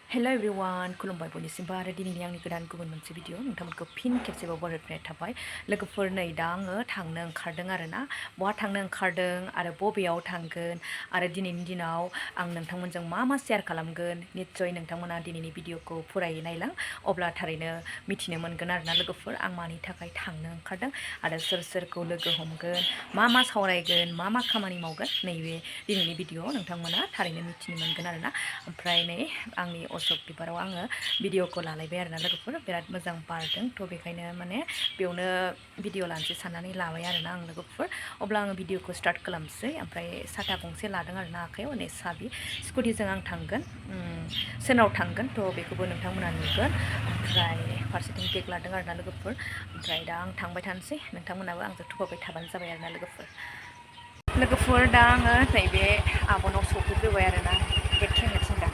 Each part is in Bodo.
Hello everyone, खुलुमबाय बयनिसिमबो आरो दिनैनि आंनि गोदान गुबुन मोनसे भिडिअ नोंथांमोनखौ फिन खेबसेबाव बरायनाय थाबाय लोगोफोर नै दा आङो थांनो ओंखारदों आरोना बहा थांनो ओंखारदों आरो बबेयाव थांगोन आरो दिनैनि दिनाव आं नोंथांमोनजों मा शेयार खालामगोन निस्सय नोंथांमोना दिनैनि भिडिअखौ फुरायै नायलां अब्ला थारैनो मिथिनो मोनगोन आरोना लोगोफोर आं मानि थाखाय थांनो ओंखारदों आरो सोर सोरखौ लोगो हमगोन मा सावरायगोन मा खामानि मावगोन नैबे दिनैनि भिडिअ नोंथांमोना थारैनो मिथिनो मोनगोन आरोना ओमफ्राय नै आंनि अशक बिबाराव आङो भिडिअखौ लालायबाय आरोना लोगोफोर बिराद मोजां बारदों थ' बेखायनो माने बेयावनो भिडिअ लानोसै साननानै लाबाय आरोना आं लोगोफोर अब्ला आङो भिडिअखौ स्टार्ट खालामसै ओमफ्राय साथा गंसे लादों आरोना आखायाव नै साबि स्कुटिजों आं थांगोन सोरनाव थांगोन थ' बेखौबो नोंथांमोना नुगोन ओमफ्राय फारसेथिं बेग लादों आरोना लोगोफोर ओमफ्राय दा आं थांबाय थानोसै नोंथांमोनाबो आंजों थुफाबाय थाबानो जाबाय आरोना लोगोफोर दा आङो नैबे आब'नाव सफैग्रोबाय आरोना गेट खेंगासिनो दा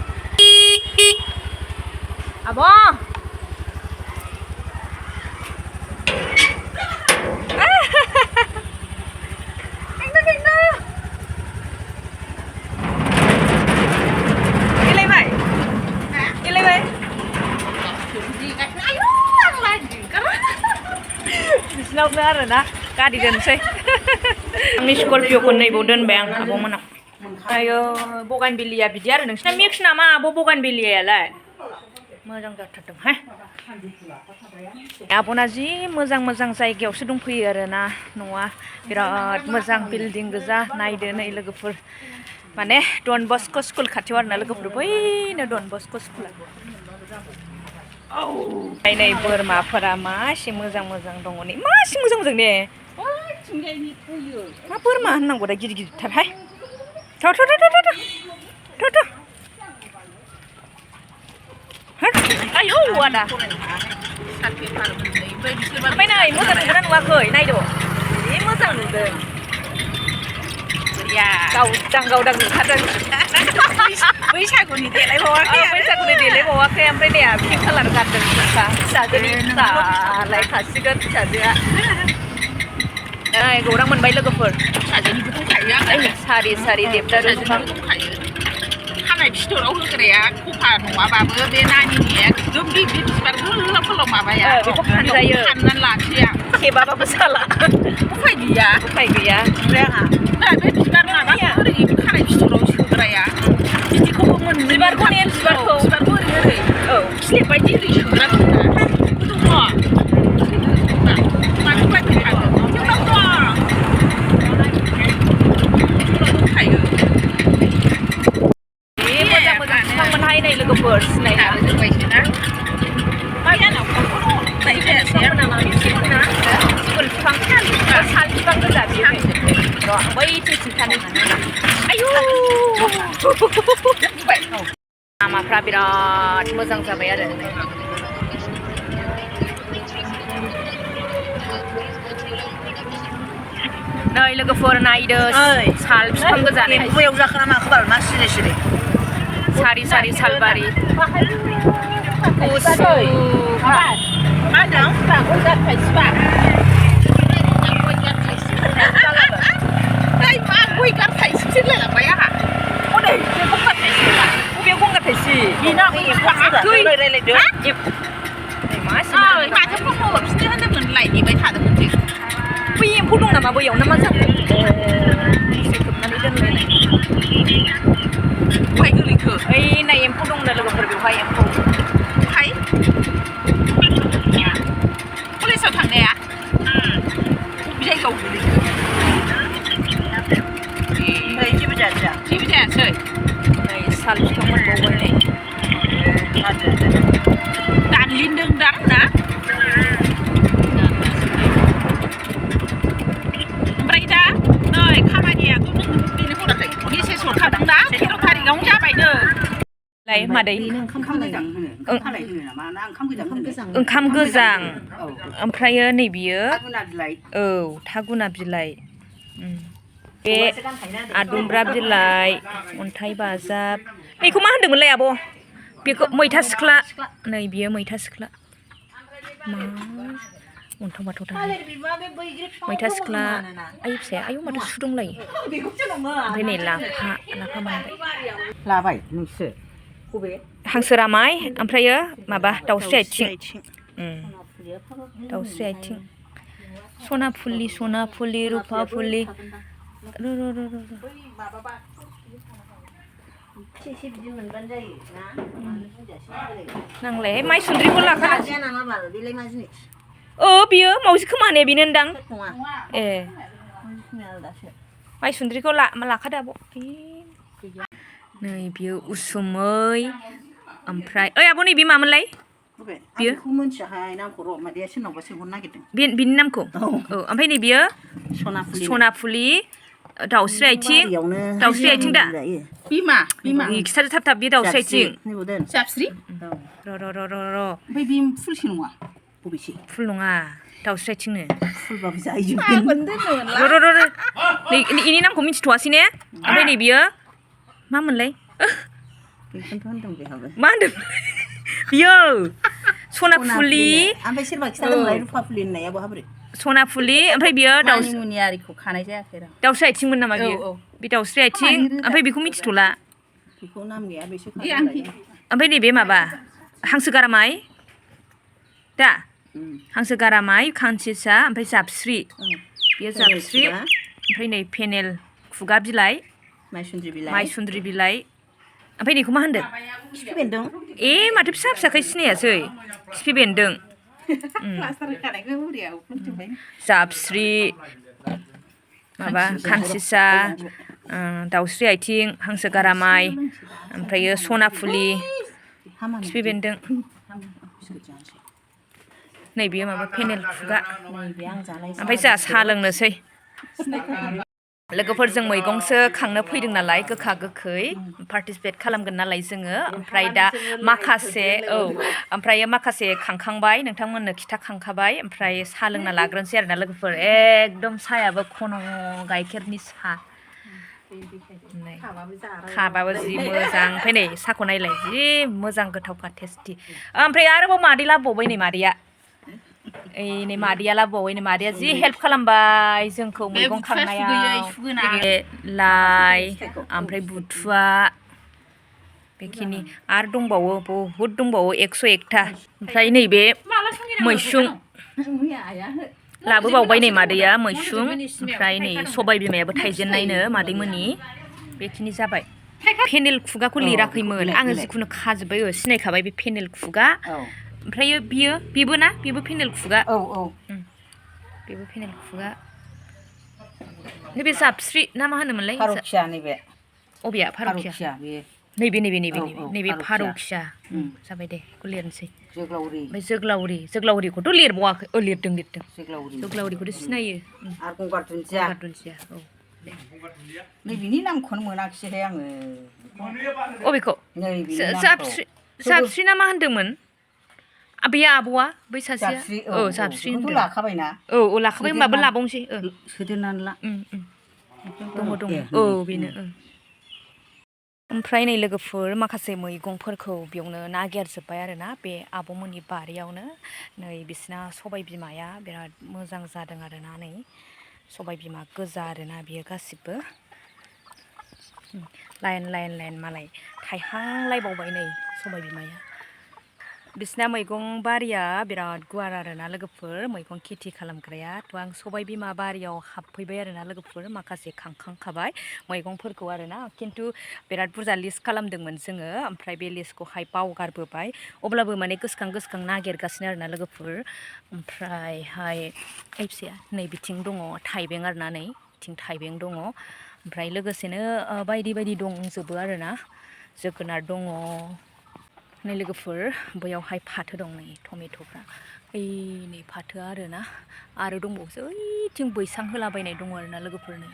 आब' बिसिनावनो आरोना गारि दोनसै आंनि स्करपिअखौ नैबाव दोनबाय आं आब'मोनाव आयो बगानभिलिया बिदि आरो नोंसिना मिक्स नामा आब' बगानभिलियालाय मोजां जाथारदोंहाय आब'ना जि मोजां जायगायावसो दंफैयो आरोना न'आ बिराद मोजां बिल्डिं गोजा नायदो नै लोगोफोर माने डन बस्क' स्कुल खाथियाव आरोना लोगोफोर बैनो डन बस्क' स्कुला नै बोरमाफोरा मासे मोजां दङ नै मासे मोजां ने मा बोरमा होननांगौ दा गिदिरथारहाय आयौ आदा ओमफ्राय नै मोजां नुगोना नुवाखै नायद' जि मोजां नुदों गावदां नुखादों बैसागुनि देलायबावाखै ओमफ्राय नै पिंक कालार गानदों फिसाजोनि फिसालाय खासिगोन फिसाजोआ नै गौरां मोनबाय लोगोफोर फिसाजोनिबो दंखायो सारि देबदारु बिफां खानाय फिथराव होग्राया खफा नङाबाबो बे नानिनिया एकदम बे बिबार गोलाव माबाया बेखौ फानजायो फाननानै लाखिया खेबाबाबो साला उफाय गैया ओमफ्राय आंहा बे बिबार माबाया ओरै खानाय फिथराव सोग्राया बिदिखौबो मोनो बिबारखौ ओरै औ स्लेब बायदि ओरै सोग्रा दंना दङ माथो बायदि थागोन मोजां नै लोगोफोर सिनाय जोंबायसोना साल बिफां गोजा बियो बैथिं सिन्थानो आयु लामाफ्रा बिराद मोजां जाबाय आरो नै लोगोफोर नायदो साल बिफां गोजा बबेयाव जाखोना माखो बाल मा सिरि सारि सालबारि गुसु मा होनदों गय गारथायसो लांबाय आंहा बबे गंगार थाइसे रायलायदो माथो फट'आव फिथो होनदोंमोनलाय नेबाय थादोंमोन जों बै एम्फौ दं नामा बैयाव ना मा जाखो खोबनानै दोनलायनाय बहाय गोलैखो ओइ नाय एम्फौ दंनो लोगोफोर बेवहाय एम्फौ बहाय कलेजाव थांनाया बबे जायगायाव गोलैखो ओमफ्राय जेबो जायासै नै साल बिफां मोनबावबाय नै दानलिनदों दां ना ओमफ्राय दा नै खामानियाथ' नों बेनो हराखै मेसेज हरखादों ना 13 थारिखआवनो जाबायनो मादै ओंखाम गोजां ओमफ्रायो नै बियो औ थागुना बिलाइ बे आदुमब्रा बिलाइ अन्थाइ बाजाब बेखौ मा होनदोंमोनलाय आब' बेखौ मैथा सिख्ला नै बियो मैथा सिख्ला मा अन्थाव बाथाव मैथा सिख्ला आयु फिसाया आयु माथो सु दंलायो ओमफ्राय नै लाफा मोनबाय लाबाय नोंसो हांसो रामाय ओमफ्रायो माबा दाउस्रि आथिं दाउस्रि आथिं सना फुलि रुपा फुलि नांलाय माइसुन्द्रिखौ लाखा बियो मावजि खोमाने बेनो होनदां ए माइसुन्द्रिखौ लाखादो आब' नै बियो उसुमै ओमफ्राय आब' नैबे मामोनलाय बियो बिनि नामखौ ओमफ्राय नै बियो सना फुलि दाउस्रि आथिं दा बिमा खिथादो थाब बे दाउस्रि आथिं जाबस्रि र' ओमफ्राय बे फुलसो नङा बबेसो फुल नङा दाउस्रि आथिंनो फुलबाबो जाहैजोबगोन नै इनि नामखौ मिथिथ'वासै ने ओमफ्राय नै बियो मा मोनलाय बेखौनोथ' होनदों बेहाबो मा होनदों बियो सना फुलि ओमफ्राय सोरबा खिथादोंलाय रुपा फुलि होननाया बहाबोरै सना फुलि ओमफ्राय बियो मानिमुनि आरिखौ खानाय जायाखै र' दाउस्रि आथिंमोन नामा बियो बे दाउस्रि आथिं ओमफ्राय बेखौ मिथिथ'ला बेखौ नाम गैया बेसो ओमफ्राय नैबे माबा हांसो गारामाय दा हांसो गारामाय खानसिसा ओमफ्राय जाबस्रि बेयो जाबस्रि ओमफ्राय नै फेनेल खुगा बिलाइ माइसुन्द्रि बिलाइ ओमफ्राय बेखौ मा होनदों खिफि बेन्दों माथो फिसा फिसाखाय सिनायासै खिफि बेन्दों जाबस्रि माबा खानसिसा दाउस्रि आथिं हांसो गारामाय ओमफ्रायो सना फुलि खिफि बेन्दों नै बेयो माबा फेनेल खुगा ओमफ्राय जोंहा साहा लोंनोसै लोगोफोरजों मैगंसो खांनो फैदों नालाय गोखा गोखै पार्टिसिपेट खालामगोन नालाय जोङो ओमफ्राय दा माखासे खांखांबाय नोंथांमोननो खिथाखांखाबाय ओमफ्राय साहा लोंना लाग्रोनोसै आरोना लोगोफोर एकदम साहायाबो खन' गाइखेरनि साहा खाबाबो जि मोजां ओमफ्राय नै साहाखौ नायलाय जि मोजां गोथावखा टेस्टि ओमफ्राय आरोबाव मादै लाबोबावबाय नै मादैया नै मादैया लाबोबावबाय नै मादैया जि हेल्प खालामबाय जोंखौ मैगं खांनायाव लाइ ओमफ्राय बुथुवा बेखिनि आरो दंबावो बहुद दंबावो 101था ओमफ्राय नैबे मैसुं लाबोबावबाय नै मादैया मैसुं ओमफ्राय नै सबाय बिमायाबो थाइजेननायनो मादैमोननि बेखिनि जाबाय फेनेल खुगाखौ लिराखैमोन आङो जिखुनु खाजोब्बाय सिनायखाबाय बे फेनेल खुगा ओमफ्रायो बेबो ना बेबो फेनेल खुगा बेबो फेनेल खुगा नैबे जाबस्रि ना मा होनोमोनलाय अबेया फारौखिया नैबे फारौखिया जाबाय दे बेखौ लिरनोसै ओमफ्राय जोग्लावरिखौथ' लिरबावाखै लिरदों जोग्लावरिखौथ' सिनायो आरो गंगार दुन्दिया नैबेनि नामखौनो मोनाखिसैहाय आङो अबेखौ जाबस्रि ना मा होनदोंमोन बे आब'आ बै सासेया जाबस्रि होनदों लाखाबायना लाखाबाय होमबाबो लाबावनोसै सोदेरनानै ला दङ बेनो ओमफ्राय नै लोगोफोर माखासे मैगंफोरखौ बेयावनो नागिरजोब्बाय आरोना बे आब'मोननि बारियावनो नै बिसिना सबाय बिमाया बिराद मोजां जादों आरोना नै सबाय बिमा गोजा आरोना बियो गासिबो लाइन मालाय थाइहांलायबावबाय नै सबाय बिमाया बिसिना मैगं बारिया बिराद गुवार आरोना लोगोफोर मैगं खेथि खालामग्राया थ' आं सबाय बिमा बारियाव हाबफैबाय आरोना लोगोफोर माखासे खांखांखाबाय मैगंफोरखौ आरोना खिन्थु बिराद बुरजा लिस्ट खालामदोंमोन जोङो ओमफ्राय बे लिस्टखौहाय बावगारबोबाय अब्लाबो माने गोसोखां नागिरगासिनो आरोना लोगोफोर ओमफ्रायहाय फिसाया नै बिथिं दङ थाइबें आरोना नै बिथिं थाइबें दङ ओमफ्राय लोगोसेनो बायदि दंजोबो आरोना जोगोनार दङ नै लोगोफोर बैयावहाय फाथो दं नै टमेट'फ्रा नै फाथोआ आरोना आरो दंबावोसो ओइथिं बैसां होलाबायनाय दङ आरोना लोगोफोर नै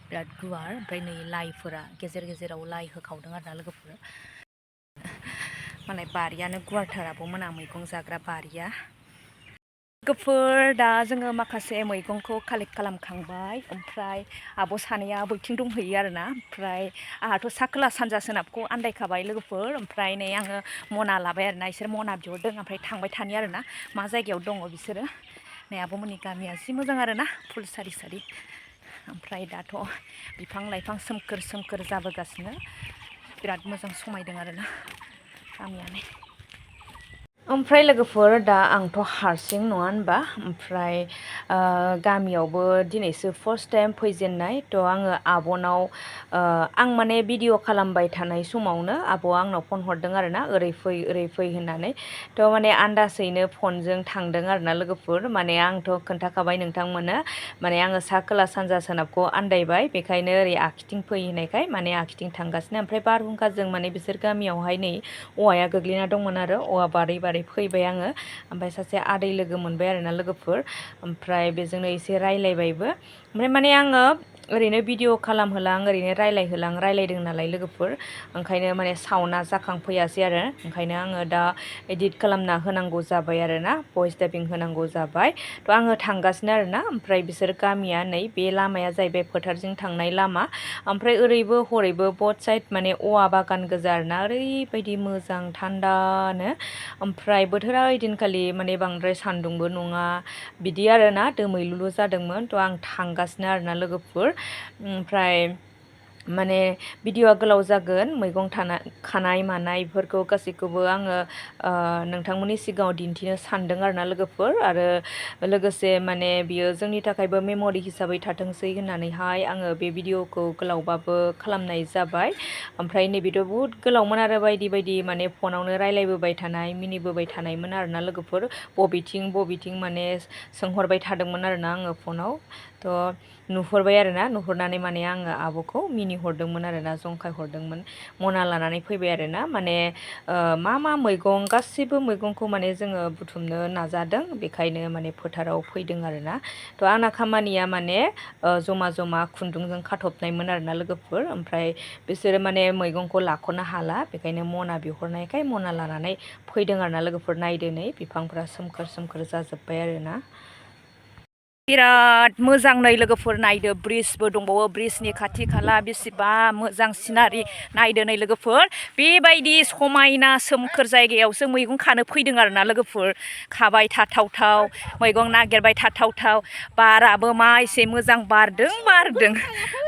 बिराद गुवार ओमफ्राय नै लाइफोरा गेजेराव लाइ होखावदों आरोना लोगोफोर मालाय बारियानो गुवारथार आब'मोना मैगं जाग्रा बारिया लोगोफोर दा जोङो माखासे मैगंखौ कालेक्ट खालामखांबाय ओमफ्राय आब' सानैया बैथिं दंहैयो आरोना ओमफ्राय आंहाथ' सा खोला सानजा सोनाबखौ आन्दायखाबाय लोगोफोर ओमफ्राय नै आङो मना लाबाय आरोना बिसोर मना बिहरदों ओमफ्राय थांबाय थानि आरोना मा जायगायाव दङ बिसोरो नै आब'मोननि गामिया जि मोजां आरोना फुल सारि ओमफ्राय दाथ' बिफां लाइफां सोमखोर जाबोगासिनो बिराद मोजां समायदों आरोना गामियानो ओमफ्राय लोगोफोर दा आंथ' हारसिं नङा होनबा ओमफ्राय गामियावबो दिनैसो फार्स्ट टाइम फैजेननाय थ' आङो आब'नाव आं माने भिडिअ खालामबाय थानाय समावनो आब'आ आंनाव फन हरदों आरोना ओरै फै होननानै थ' माने आन्दासैनो फनजों थांदों आरोना लोगोफोर माने आंथ' खोन्थाखाबाय नोंथांमोननो माने आङो सा खोला सानजा सोनाबखौ आन्दायबाय बेखायनो ओरै आखिथिं फै होननायखाय माने आखिथिं थांगासिनो ओमफ्राय बारहुंखाजों माने बिसोर गामियावहाय नै औवाया गोग्लैना दंमोन आरो औवा बारै फैबाय आङो ओमफ्राय सासे आदै लोगो मोनबाय आरोना लोगोफोर ओमफ्राय बेजोंनो एसे रायलायबायबो ओमफ्राय माने आङो ओरैनो भिडिअ खालामहोलां ओरैनो रायलायदों नालाय लोगोफोर ओंखायनो माने साउन्डआ जाखांफैयासै आरो ओंखायनो आङो दा एडिट खालामना होनांगौ जाबाय आरोना भइस टाइपिं होनांगौ जाबाय थ' आङो थांगासिनो आरोना ओमफ्राय बिसोर गामिया नै बे लामाया जाहैबाय फोथारजों थांनाय लामा ओमफ्राय ओरैबो हरैबो बथ साइड माने औवा बागान गोजा आरोना ओरैबायदि मोजां थान्दानो ओमफ्राय बोथोरा ओइदिनखालि माने बांद्राय सान्दुंबो नङा बिदि आरोना दोमैलुलु जादोंमोन थ' आं थांगासिनो आरोना लोगोफोर ओमफ्राय माने भिडिअ'आ गोलाव जागोन मैगं खानाय मानाय बेफोरखौ गासैखौबो आङो नोंथांमोननि सिगाङाव दिन्थिनो सानदों आरोना लोगोफोर आरो लोगोसे माने बियो जोंनि थाखायबो मेम'रि हिसाबै थाथोंसै होननानैहाय आङो बे भिडिअ'खौ गोलावबाबो खालामनाय जाबाय ओमफ्राय नैबेथ' बुहुद गोलावमोन आरो बायदि माने फनावनो रायलायबोबाय थानाय मिनिबोबाय थानायमोन आरोना लोगोफोर बबेथिं माने सोंहरबाय थादोंमोन आरोना आङो फनाव थ' नुहुरबाय आरोना नुहुरनानै माने आङो आब'खौ मिनिहरदोंमोन आरोना जंखाय हरदोंमोन मना लानानै फैबाय आरोना माने मा मैगं गासिबो मैगंखौ माने जोङो बुथुमनो नाजादों बेखायनो माने फोथाराव फैदों आरोना थ' आंना खामानिया माने जमा खुन्दुंजों खाथबनायमोन आरोना लोगोफोर ओमफ्राय बिसोरो माने मैगंखौ लाख'नो हाला बेखायनो मना बिहरनायखाय मना लानानै फैदों आरोना लोगोफोर नायदो नै बिफांफ्रा सोमखोर जाजोब्बाय आरोना बिराद मोजां नै लोगोफोर नायदो ब्रिजबो दंबावो ब्रिजनि खाथि खाला बेसेबा मोजां सिनारि नायदो नै लोगोफोर बेबायदि समायना सोमखोर जायगायावसो मैगं खानो फैदों आरोना लोगोफोर खाबाय थाथावथाव मैगं नागिरबाय थाथावथाव बाराबो मा एसे मोजां बारदों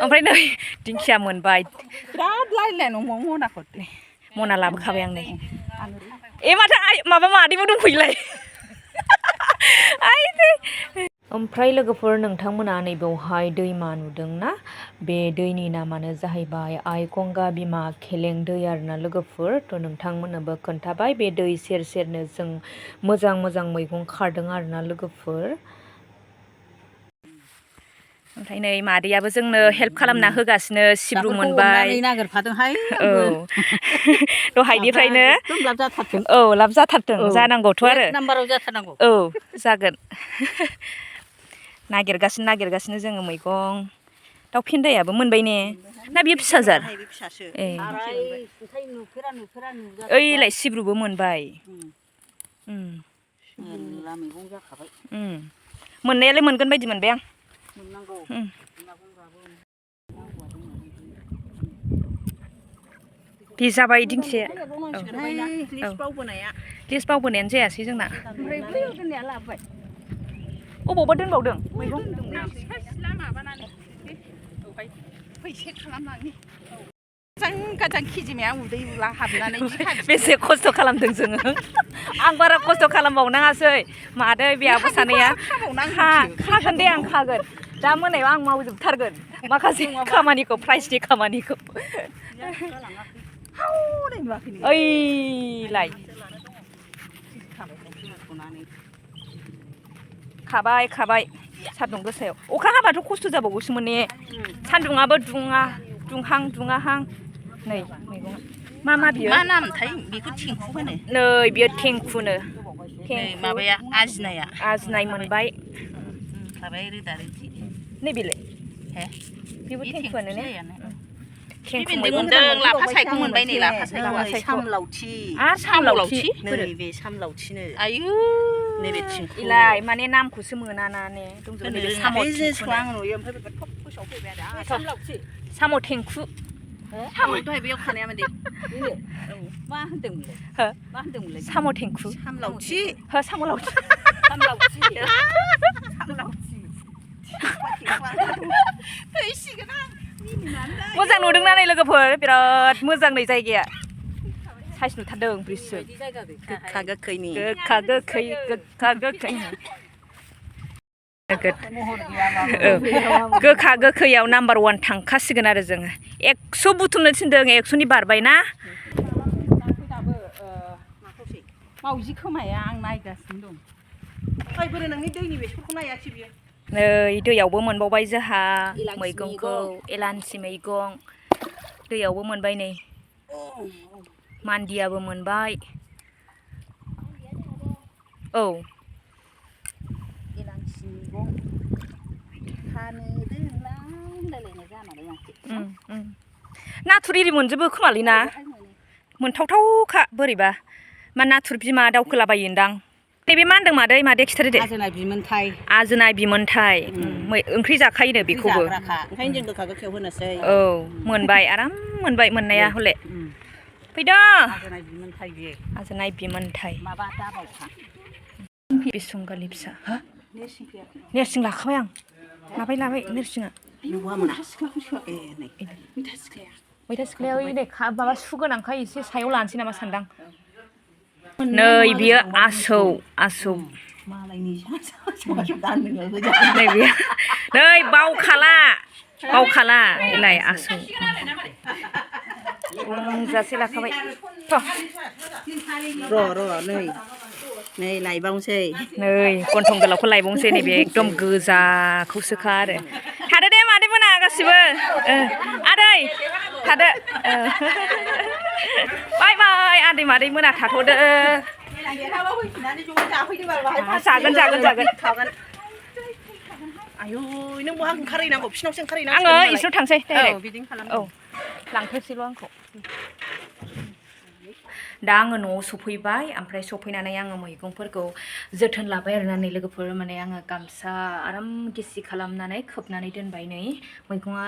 ओमफ्राय नै दिंखिया मोनबाय बिराद लायलाय मनाखौ मना लाबोखाबाय आं नै माथो माबा मादैबो दंफैलाय ओमफ्राय लोगोफोर नोंथांमोना नैबेवहाय दैमा नुदोंना बे दैनि नामानो जाहैबाय आइ गंगा बिमा खेलें दै आरोना लोगोफोर थ' नोंथांमोननोबो खोन्थाबाय बे दै सेरनो जों मोजां मैगं खादों आरोना लोगोफोर ओमफ्राय नै मादैयाबो जोंनो हेल्प खालामना होगासिनो सिब्रु मोनबाय नागिरफादोंहाय औ दहायनिफ्रायनो लाब जाथारथों जानांगौथ' आरो नाम्बाराव जाथारनांगौ औ जागोन नागिरगासिनो जोङो मैगं दाउ फेन्दायाबो मोनबाय ने ना बियो फिसाजार ओइलाय सिब्रुबो मोनबाय मोननायालाय मोनगोन बायदि मोनबाय आं बे जाबाय दिंखिया लिस्ट बावबोनायानो जायासै जोंना अबावबा दोनबावदों मैगं खिजिमाया उदै उला हाबनानै बेसे खस्थ' खालामदों जोङो आं बारा खस्थ' खालामबावनाङासै मादै बे आब' सानैया खागोन दे आं खागोन दा मोनायाव आं मावजोबथारगोन माखासे खामानिखौ प्राइजनि खामानिखौ ओइलाय खाबाय सान्दुं गोसायाव अखा हाबाथ' खस्थ' जाबावगौसोमोन ने सान्दुङाबो दुङाहां नै मैगङा मा बियो मा नामथाय बेखौ थेंखु होनो नै बियो थेंखुनो माबाया आजिनाय मोनबाय खाबाय रोदा रोदि नैबेलाय बेबो थेंखुआनो ने थेंखु मोनदों लाफा सायख' मोनबाय नै लाफा सायख' सामलावथि नैबे सामलावथिनो आयु नैबे थेंखु इलाय माने नामखौसो मोनाना ने दंजोबो आं नुयो ओमफ्राय बेखौ थब गोसोआव फैबाय आरो साम' थेंखु साम' दहाय बेयाव खानायामोन दे मा होनदोंमोनलाय साम' थेंखु सामलावथि सामलावथि मोजां नुदोंना नै लोगोफोर बिराद मोजां नै जायगाया साइज नुथारदों ब्रिजजों गोखा गोखैनि गोखा गोखै गोखा गोखैयाव नाम्बार 1 थांखासिगोन आरो जोङो 100 बुथुमनो थिनदों 100नि बारबाय ना मावजि खोमाया आं नायगासिनो दं फायबोरो नोंनि दैनि बेसरखौ नायाखै बियो नै दैयावबो मोनबावबाय जोंहा मैगंखौ एलान्सि मैगं दैयावबो मोनबाय नै मान्दियाबो मोनबाय औ एलान्सि मैगं फानो दोनलां होनलायलायनाय जानानै माथो नाथुर एरि मोनजोबो खोमालै ना मोनथावथावखा बोरैबा मा नाथुर बिमा दावखोलाबायोनदां नैबे मा होनदों मादै खिथादो दे आजोनाय बिमोनथाय ओंख्रि जाखायोनो बेखौबो ओंखायनो जों गोखा गोखैयाव होनोसै औ मोनबाय आराम मोनबाय मोननाया हले फैदो आजोनाय बिमोनथाय माबा दाबावखा बिसंगालि फिसा हा नेरसिं लाखाबाय आं लाबाय नेरसिङा मैथा सिख्लायाव नै माबा सु गोनांखाय एसे सायाव लानोसै नामा सानदां नै बियो आसौ नै बावखाला बेलाय आसौ बुंजासे लाखाबाय नै लायबावनोसै नै गन्थं गोलावखौ लायबावनोसै नैबे एकदम गोजाखौसोखा आरो थादो दे मादै मोना गासिबो आदै थादो बाय आदै मादै मोना थाथ'दो जागोन आयु नों बहा ओंखारहैनांगौ बिसिनावसो ओंखारहैनांगौ आङो इसोराव थांसै बिदिनो खालाम औ लांथोंसैल' आंखौ दा आङो न'आव सफैबाय ओमफ्राय सफैनानै आङो मैगंफोरखौ जोथोन लाबाय आरोना नै लोगोफोर माने आङो गामसा आराम गिसि खालामनानै खोबनानै दोनबाय नै मैगङा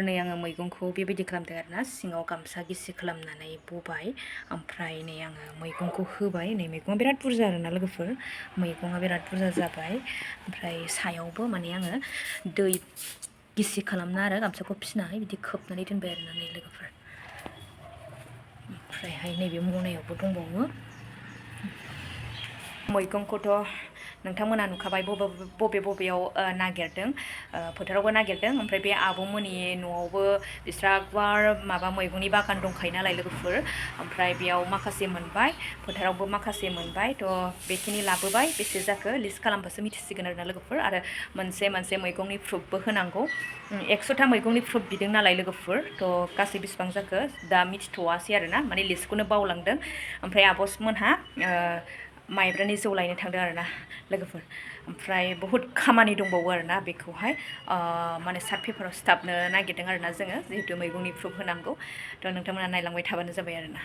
नै आङो मैगंखौ बेबायदि खालामदों आरोना सिङाव गामसा गिसि खालामनानै बबाय ओमफ्राय नै आङो मैगंखौ होबाय नै मैगङा बिराद बुरजा आरोना लोगोफोर मैगङा बिराद बुरजा जाबाय ओमफ्राय सायावबो माने आङो दै गिसि खालामना आरो गामसाखौ फिसिनानै बिदि खोबनानै दोनबाय आरोना नै लोगोफोर ओमफ्रायहाय नैबे मनायावबो दंबावो मैगंखौथ' नोंथांमोना नुखाबाय बबेयाव नागिरदों फोथारावबो नागिरदों ओमफ्राय बे आब'मोननि न'आवबो बिस्रा गुवार माबा मैगंनि बागान दंखायो नालाय लोगोफोर ओमफ्राय बेयाव माखासे मोनबाय फोथारावबो माखासे मोनबाय थ' बेखिनि लाबोबाय बेसे जाखो लिस्ट खालामबासो मिथिसिगोन आरोना लोगोफोर आरो मोनसे मैगंनि प्रुफबो होनांगौ 100था मैगंनि प्रुफ बिदों नालाय लोगोफोर थ' गासै बेसेबां जाखो दा मिथिथ'वासै आरोना माने लिस्टखौनो बावलांदों ओमफ्राय आब'मोनहा माइब्रानि जौ लायनो थांदों आरोना लोगोफोर ओमफ्राय बहुद खामानि दंबावो आरोना बेखौहाय माने सार्ट पेपाराव सिथाबनो नागिरदों आरोना जोङो जिहेतु मैगंनि प्रुफ होनांगौ थ' नोंथांमोना नायलांबाय थाबानो जाबाय आरोना